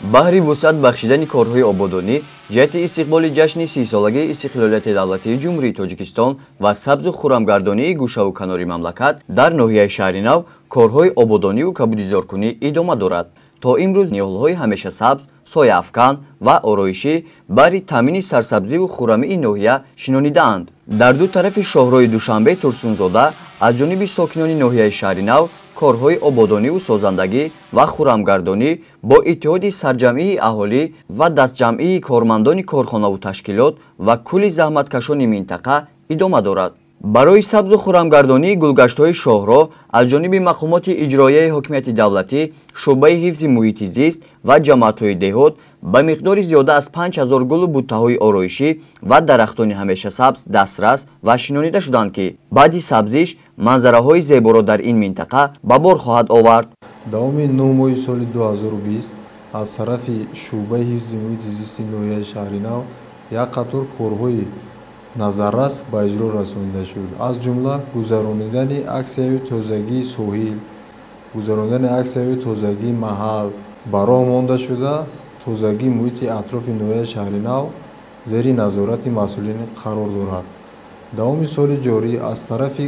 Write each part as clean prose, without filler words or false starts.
Баҳри вусъат бахшидани корҳои ободонӣ ҷиҳати истиқболи ҷашни 30-солагии истиқлолияти давлатии Ҷумҳурии Тоҷикистон ва сабзу хуррамгардонии гӯшаву канори мамлакат дар ноҳияи Шаҳринав корҳои ободониву кабудизоркунӣ идома дорад. То имрӯз ниҳолҳои ҳамешасабз, сояафкан ва ороишӣ баҳри таъмини сарсабзиву хуррамии ноҳия шинонидаанд. Дар ду тарафи шоҳроҳи Душанбе Турсунзода аз ҷониби сокинони ноҳияи Шаҳринав корҳои ободониву созандагӣ ва хуррамгардонӣ бо иттиҳоди сарҷамъии аҳолӣ ва дастҷамъии кормандони корхонаву ташкилот ва кулли заҳматкашони минтақа идома дорад. Барои сабзу хуррамгардонии гулгаштҳои шоҳроҳ аз ҷониби мақомоти иҷроияи ҳокимияти давлатӣ, шӯъбаи ҳифзи муҳити зист ва ҷамоатҳои деҳот ба миқдори зиёда аз 5000 гулу буттаҳои ороишӣ ва дарахтони ҳамешасабз дастрас ва шинонида шуданд, ки баъди сабзиш манзараҳои зеборо дар ин минтақа ба бор хоҳад овард. Давоми 9 моҳи соли 2020 аз тарафи шӯъбаи ҳифзи муҳити зисти ноҳияи Шаҳринав як қатор корҳои назаррас ба иҷро расонида шуд. Аз ҷумла гузаронидани аксияи тозагии соҳил, гузаронидани аксияи тозагии маҳал ба роҳ монда шуда, тозагии муҳити атрофи ноҳияи Шаҳринав зери назорати масъулин қарор дорад. Давоми соли ҷорӣ аз тарафи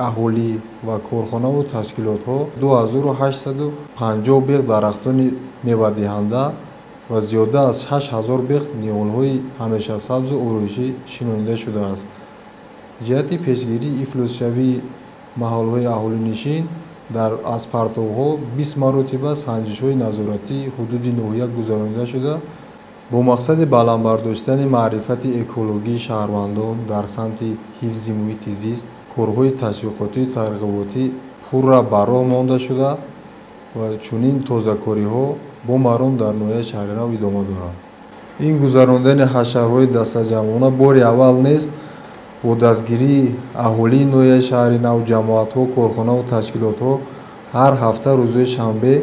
аҳолӣ ва корхонаву ташкилотҳо 2850 бех дарахтони мевадиҳанда ва зиёда аз 6000 бех ниҳолҳои ҳамешасабзу ороишӣ шинонида шудааст. Ҷиҳати пешгирии ифлосшавии маҳалҳои аҳолинишин дар аз партовҳо 20 маротиба санҷишҳои назоратии ҳудуди ноҳия гузаронида шуда, бо мақсади баланд бардоштани маърифати экологии шаҳрвандон дар самти ҳифзи муҳити зист корҳои ташвиқотию тарғиботӣ пурра ба роҳ монда шуда ва чунин тозакориҳо бо маром дар ноҳияи Шаҳринав идома доранд. Ин гузарондани ҳашарҳои дастаҷамъона бори аввал нест. Бо дастгирии аҳолии ноҳияи Шаҳринав, ҷамоатҳо, корхонаву ташкилотҳо ҳар ҳафта рӯзҳои шанбе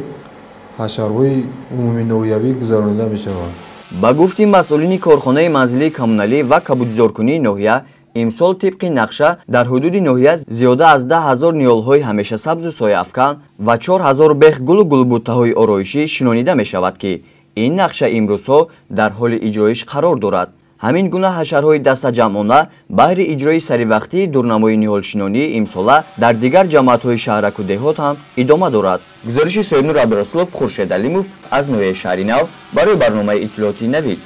ҳашарҳои умуминоҳиявӣ гузаронида мешаванд. Ба гуфти масъулини корхонаи манзилии коммуналӣ ва кабудизоркунии ноҳия, имсол тибқи нақша дар ҳудуди ноҳия зиёда аз 10 000 ниҳолҳои ҳамешасабзу сояафкан ва 4000 бех гулу гулбуттаҳои ороишӣ шинонида мешавад, ки ин нақша имрӯзҳо дар ҳоли иҷроиш қарор дорад. Ҳамин гуна ҳашарҳои дастаҷамъона баҳри иҷрои саривақтии дурнамои ниҳолшинонии имсола дар дигар ҷамоатҳои шаҳраку деҳот ҳам идома дорад. Гузориши Соҳибнур Абдурасулов, Хуршед Алимов аз ноҳияи Шаҳринав барои барномаи иттилоотии Навид.